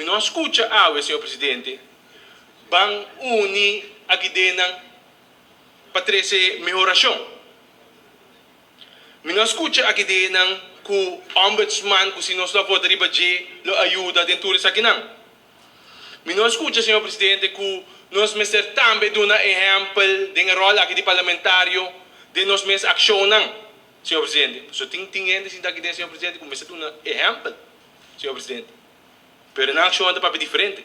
Mi no a skucha awe, señor Presidente, ban uni akidenan pa trese mehorashon. Mi no a skucha akidenan ku Ombudsman ku si nos lo a vota riba dje lo a yuda den tur esakinan. Mi no a skucha, señor Presidente, ku nos mester tambe duna ehèmpel den e ròl aki di parlamentario den nos mes akshonnan, señor Presidente. Pasobra tin tin hende sinta aki den, señor Presidente, ku mester duna ehèmpel, señor Presidente. Pero nan akshonnan ta papia diferente.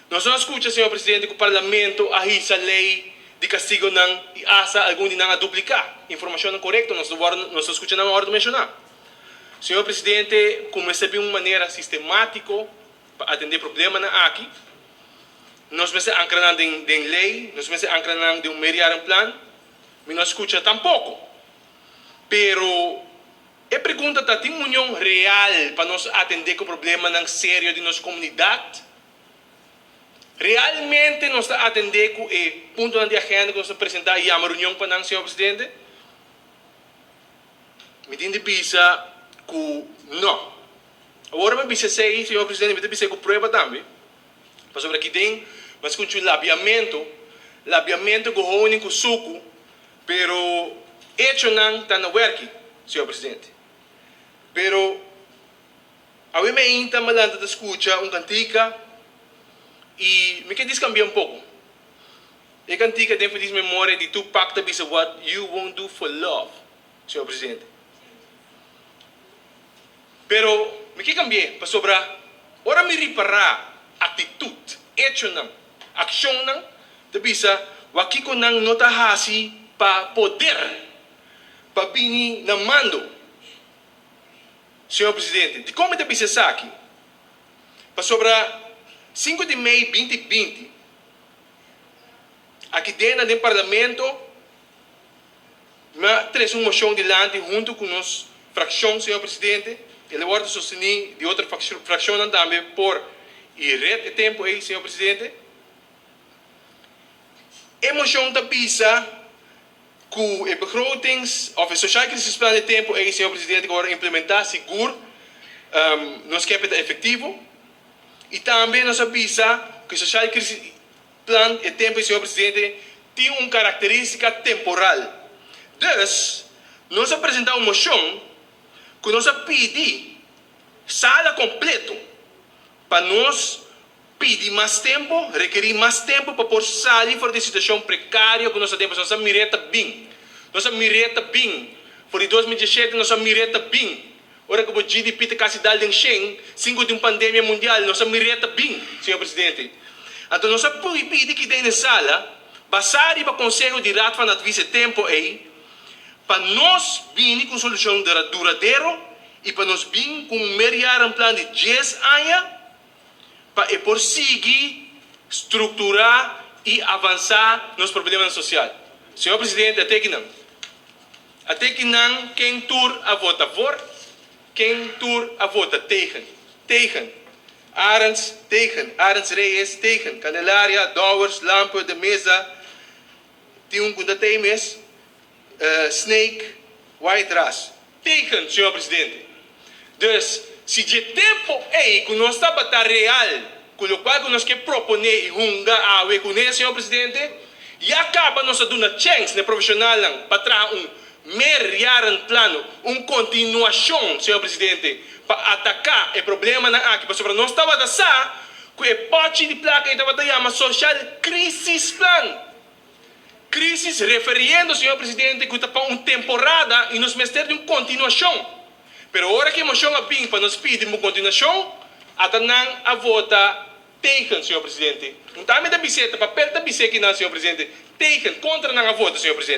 Nos no a skucha, señor Presidente, ku Parlamento a hisa lei di kastigonan i asta algun di nan a dupliká. Informashonnan korekto nos no nos no skucha nan a wòrdu menshoná. Señor Presidente, ku mester bin un manera sistemátiko pa atendé problemanan aki. Nos mester ankra nan den den lei, nos mester ankra nan den un meerjarenplan. Mi no a skucha tampoko. Pero e pregunta ta, tin union real pa nos atendé ku problemanan serio di nos komunidat? Realmente nos ta atendé ku e puntonan di agenda ku nos ta presentá i yama reunion pa nan, señor Presidente? Mi tin di bisa ku no. Awor mi a bisa esei, señor Presidente, mi ta bisa ku prueba tambe, pasobra aki den mi a skucha un labiamentu, labiamentu ku honing ku suku, Pero echonan ta na werki, señor presidente. Pero awe meinta mi a lanta ta scucha un cantica y mi ke discambia un poco. E cantica den feliz memoria di Tupac ta bisa What you won't do for love, señor presidente. Pero mi ke cambi'e pasobra ora mi ripara actitud, echonan, accionnan ta bisa wak kiko nan no ta hasi pa poder pa bini na mando. Señor Presidente, dikon mi ta bisa esaki? Pasobra sinku di mei binti binti, aki den na den Parlamento mi a trese un moshon dilanti huntu ku nos frakshon, señor Presidente, el a wòrdu sostení di otro frakshonnan tambe por i red e tempu ei, señor Presidente. E mocion ta bisa cu e begrotings of e sociaal crisisplan e tempo ey, señor Presidente, cu a worde implementa sigur nos kier pa e ta efectivo. Y tambe nos a bisa cu e sociaal crisisplan e tempo ey, señor Presidente, tin un caracteristica temporal. Dus, nos a presenta un mocion cu nos a pidi sala completo pa nos Pidi mas tempu, rekerí mas tempu pa por sali for di e situashon prekario ku nos ta den pasobra nos a mir'é ta bin. Nos a mir'é ta bin. For di 2017 nos a mir'é ta bin. Ora ku bo GDP ta kasi dal den shen, sin ku tin un pandemia mundial, nos a mir'é ta bin, señor presidente. Anto nos a pidi ki den e sala, basá riba konseho di Raad van Advies e tempu ei, pa nos bini ku un solushon duradero i pa nos bin ku un meerjarenplan di dies aña, pa e por sigui strukturá i avansá nos problemanan sosial. Señor Presidente, a teki nan. A teki nan ken tur a vota voor, ken tur a vota tegen. Tegen. Arends, tegen. Arends Reyes, tegen. Candelaria, Dowers, Lampe, De Meza, tin un ku ta tei mes, Snake, White Ras. Tegen, señor presidente. Dus, si dje tempo ei ku nos tabata real ku lokual ku nos ke proponé i hunga awe kuné, señor presidente, ya kaba nos a duna chèns n'e profeshonalnan pa traha un meerjarenplan, un kontinuashon, señor presidente, pa ataká e problemanan aki, pasobra nos tabata sa ku e pòchi di plaka ei tabata yama Sociaal Crisisplan. Crisis referiendo, señor presidente, cu ta pa un temporada y nos mester di un continuacion. Pero ora cu e mocion a bin pa nos pidi un continuacion, ata nan a vota tegen, señor presidente. Un ta mi ta bis'e, ta papel ta bis'e kinan, señor presidente, tegen, contra nan a vota, señor presidente.